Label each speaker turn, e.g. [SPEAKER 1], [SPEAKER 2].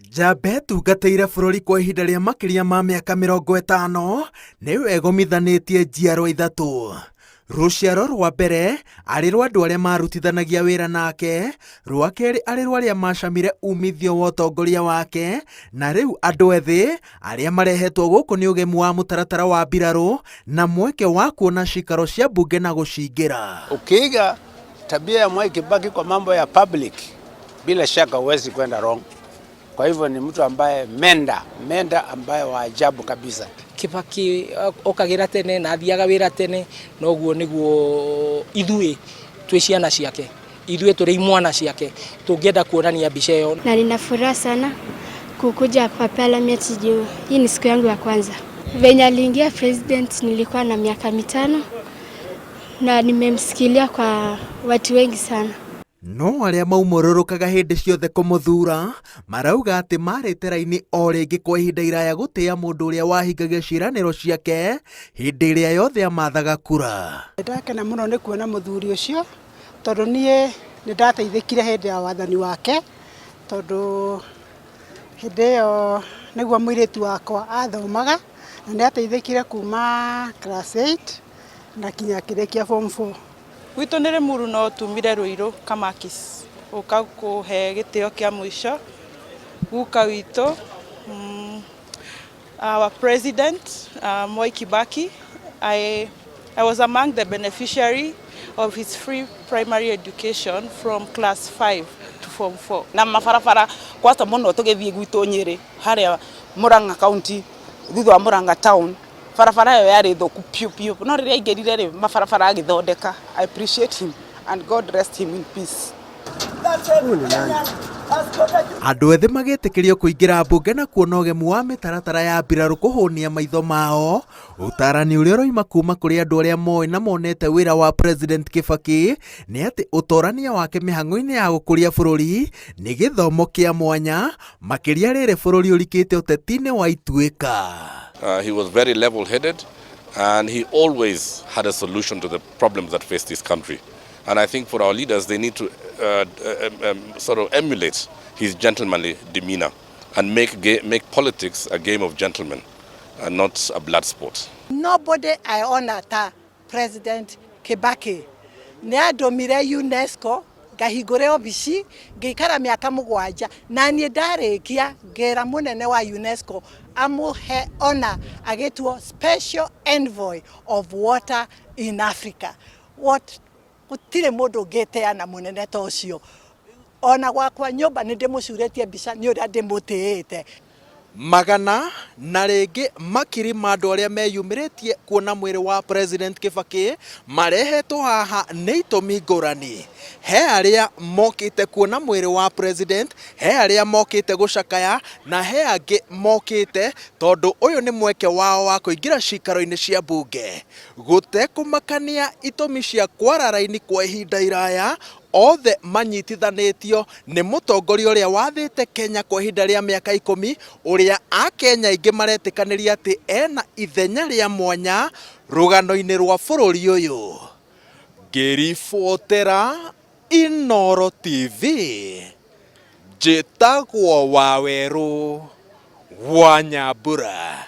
[SPEAKER 1] Njamba ĩtungatĩire bũrũri kwa ihinda rĩa makĩria ma mĩaka 50 nĩyo ĩgomithanĩtie njiarwa ithatũ. Rũciaro rwa mbere arĩ rwa andũ arĩa marutithanagia wĩra nake, rwa kerĩ arĩ rwa arĩa macamire umithio wa ũtongoria wake, na rĩu andũ ethĩ arĩa marehetwo gũkũ nĩ ũgemu wa mũtaratara wa mbirarũ na mweke wa kuona cikaro cia mbunge na gũcingĩra.
[SPEAKER 2] Ukiiga tabia ya Mwai Kibaki kwa mambo ya public, bila shaka huwezi kwenda wrong. Kwa hivyo ni mtu ambaye menda menda ambaye wa ajabu kabisa.
[SPEAKER 3] Kibaki okagira tene na athiaga wira tene, noguo niguo ithuĩ twĩ ciana ciake, ithuĩ tũrĩ imwana ciake, tũngĩenda kuonania mbica ĩyo.
[SPEAKER 4] Na nina furaha sana kukuja kwa parliament juu hii ni siku yangu ya kwanza. Venye aliingia president nilikuwa na miaka 5 na nimemsikilia kwa watu wengi sana.
[SPEAKER 1] No arĩa maumũrũrũkaga hĩndĩ ciothe kũmũthura marauga atĩ marĩte raini o rĩngĩ kwa ihinda iraya gũtĩĩa mũndũ ũrĩa wahingagia ciĩranĩro ciake hĩndĩ ĩrĩa yothe amathaga kura.
[SPEAKER 5] Ndakena mũno nĩ kuona mũthuri ũcio tondũ niĩ nĩ ndateithĩkire hĩndĩ ya wathani wake, tondũ hĩndĩ ĩyo nĩguo mũirĩtu wakwa athomaga na nĩ ateithĩkire kuma class 8 na kinya akĩrĩkia form 4.
[SPEAKER 6] Gwitũ nĩ Rĩmuru no tumire Rũirũ Kamakis gũka kũhe gĩtĩo kĩa mũico guka witũ, our president, Mwai Kibaki. I was among the beneficiary of his free primary education from class 5 to form 4.
[SPEAKER 7] Na mabarabara kwata muno tugithie gwitũ Nyeri haria Murang'a County, thutha wa Murang'a town, barabara ĩyo yarĩ thũku piũ piũ, no rĩrĩa aingĩrire rĩ, mabarabara agĩthondeka. I appreciate him and God rest him in peace.
[SPEAKER 1] Andũ ethĩ magĩtĩkĩrio kũingĩra mbunge na kuona ũgemu wa mĩtaratara ya mbirarũ kũhũnia maitho mao, ũtarani ũrĩa ũroima kuma kũrĩ andũ arĩa moĩ na monete wĩra wa President Kibaki nĩ atĩ ũtorania wake mĩhang'o-inĩ ya gũkũria bũrũri nĩ gĩthomo kĩa mwanya, makĩria rĩrĩ bũrũri ũrikĩte ũteti-inĩ wa ituĩka.
[SPEAKER 8] He was very level-headed and he always had a solution to the problems that face this country. And I think for our leaders, they need to sort of emulate his gentlemanly demeanor and make politics a game of gentlemen and not a blood sport.
[SPEAKER 9] Nobody I honor ta President Kibaki. Nĩ andũmire UNESCO ngahingũre obici ngĩikara mĩaka 7, na niĩ ndarĩkia ngĩra mũnene wa UNESCO amũhe ona agĩtuo Special Envoy of Water in Africa. What gũtirĩ mũndũ ũngĩteana mũnene ta ũcio. Ona gwakwa nyũmba nĩ ndĩmũcurĩtie mbica nĩ ũrĩa ndĩmũtĩĩte.
[SPEAKER 1] Magana na rĩngĩ makiri ma andũ arĩa meyumĩrĩtie kuona mwĩrĩ wa President Kibaki marehetwo haha nĩ itũmi ngũrani. He arĩa mokĩte kuona mwĩrĩ wa President, he arĩa mokĩte gũcakaya, na he angĩ mokĩte tondũ ũyũ nĩ mweke wao wa kũingĩra cikaro-inĩ cia mbunge. Gũtekũmakania itũmi cia kwara raini kwa ihinda iraya, othe manyitithanĩtio nĩ mũtongoria ũrĩa wathĩte Kenya kwa ihinda rĩa mĩaka 10, ũrĩa Akenya aingĩ maretĩkanĩria atĩ ena ithenya rĩa mwanya rũgano-inĩ rwa bũrũri ũyũ. Ngĩribotera Inooro TV, njĩtagwo Wawerũ wa Nyambura.